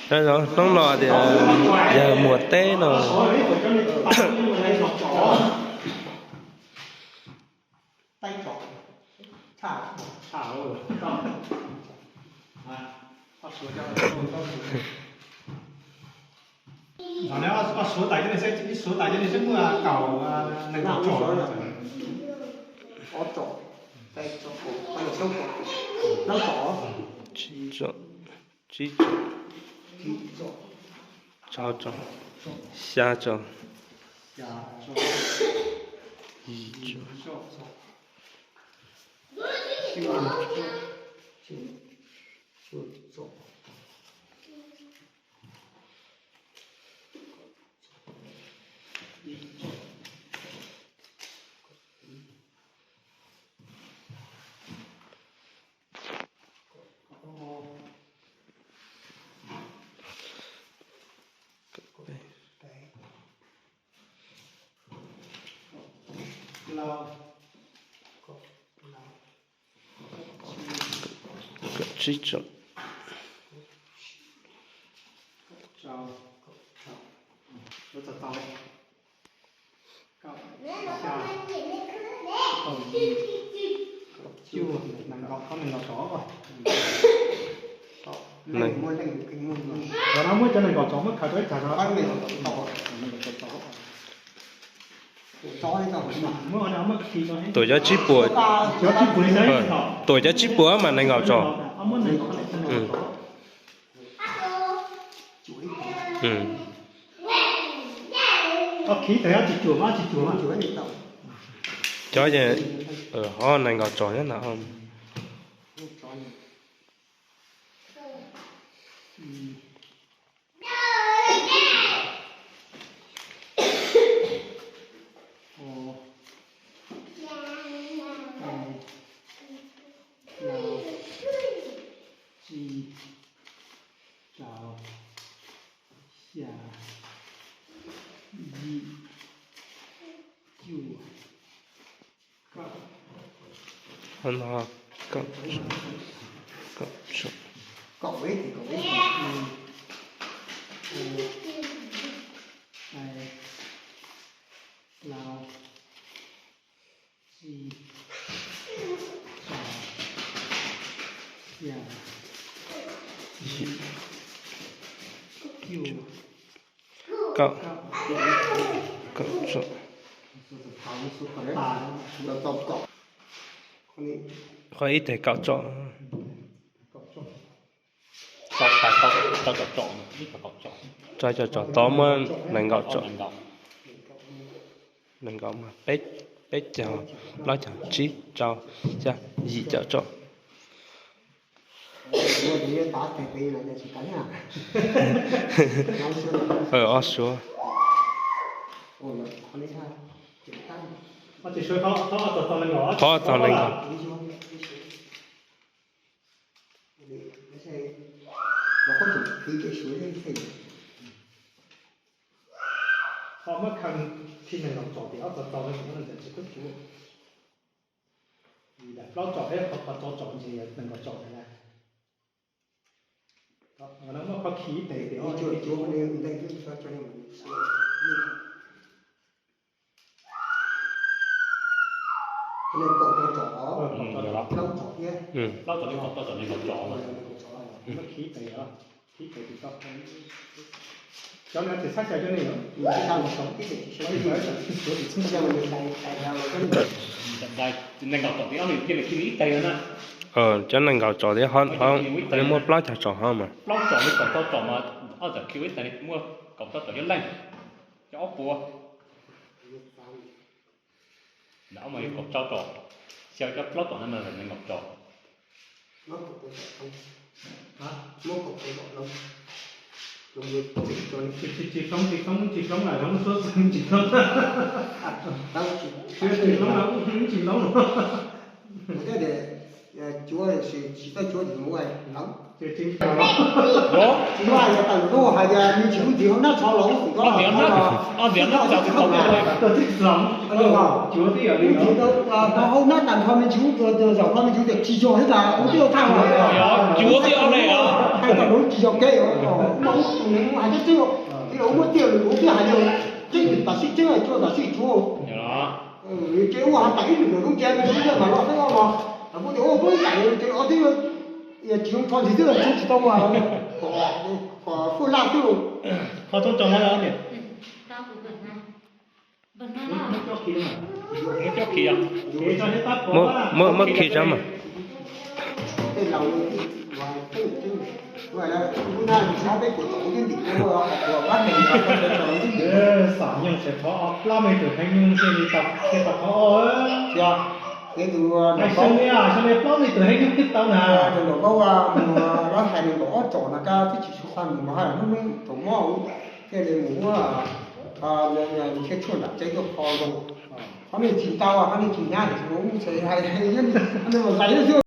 Hnub no tias yog muas teb no. Tsib tsom, rau tsom, xya tsom, yim tsom, tsib tsom, tuam cov tsib puas, tuam cov tsib puas mas nees nkaum tsom. Cov ho nees nkaum tsom nyob ntawm. Tsib, rau, xya, yim, cuaj, kaum, kaum, kaum, lau, tsib, rau, xya, yim, cuaj, kaum, kaum tsom. Qhov ib teg kaum tsom. Rau caum tsom tod muaj nees nkaum tsom. Nees nkaum mas peb, peb caug, plaub caug, tsib, rau, xya, yim caum tsom. Ob suab. Thov txog nees nkaum. Ho muab khaws khi nees nkaum tsom tim ob txog txog no, tsis tau cuav. Plaub tsom thiab qhov tso tsom ntshe yog nees nkaum tsom na. Muab qhov khi ib teg tim ob. Plaub tsom thiab qhov tso tsom nees nkaum tsom. Muab khi ib teg, khi ib teg tim toj. Cov no tsis txhob xyaw cov no. Nees nkaum tsom tim ob no cia li khi ib teg na. Cov nees nkaum tsom thiab qhov, qhov muaj plaub caug tsom hov mas. Plaub tsom li kaum rau tsom mas ob txawm khi ib teg li muaj kaum rau tsom cov leej, cov ob puas. Ntawm ob mas yog kaum rau tsom, xyaw cov plaub tsom no mas nees nkaum tsom. Tsis, tsis, tsis hloov, tsis hloov, tsis hloov lawm, hloov suab xwb tsis hloov. Tsis hloov lawm, tsis hloov. Tsis tau cuav, tsis tau cuav. Tsis muaj, tsis muaj hais tias nws tsis hlub ntxiv hauv nab tsho los xwm ko. Hauv nab tas nrho nws tsis hlub, zaum no nws tsis hlub tias tsis yog thiab tas ua twb yog thaj hauv. Cuav twb yog ne os. Tau lub tsis yog kev os, mas ub tus neeg hais tseeb tseeb, tij laug muab tij laug lus thiab hais yog tseeb, tam sim tseeb tsuas tam sim tsuas. Ces ua has tas ib lwm lub cev lub cev mas loj xwb os, mas kuv tias ua peb tam ces os twb tsis zoo tho ntxiv xwb, tsis tau mas kom fuj laj xwb. Qhov tshoob tso mas niam. Muab khi tso mas. Xam nyoog tseem thov ob plaub mev twm heev nyuj thiaj li tau, thiaj tau qhov o. Xyoo li, xyoo li plaub mev twm heev nyuj twb tau na. Tus nraum nkaub mus lawv hais nws nkaum ob tsom na, kab twb tsis tshua xa mus mas haj hnub hnub tsaus mob thiaj li mus muab nws thiaj tshuaj nram tsev tuaj kho zoo. Qhov nej tsis tau, qhov nej tsis hnyav tiam sis mus ub txhais hais, nej mas zais xwb.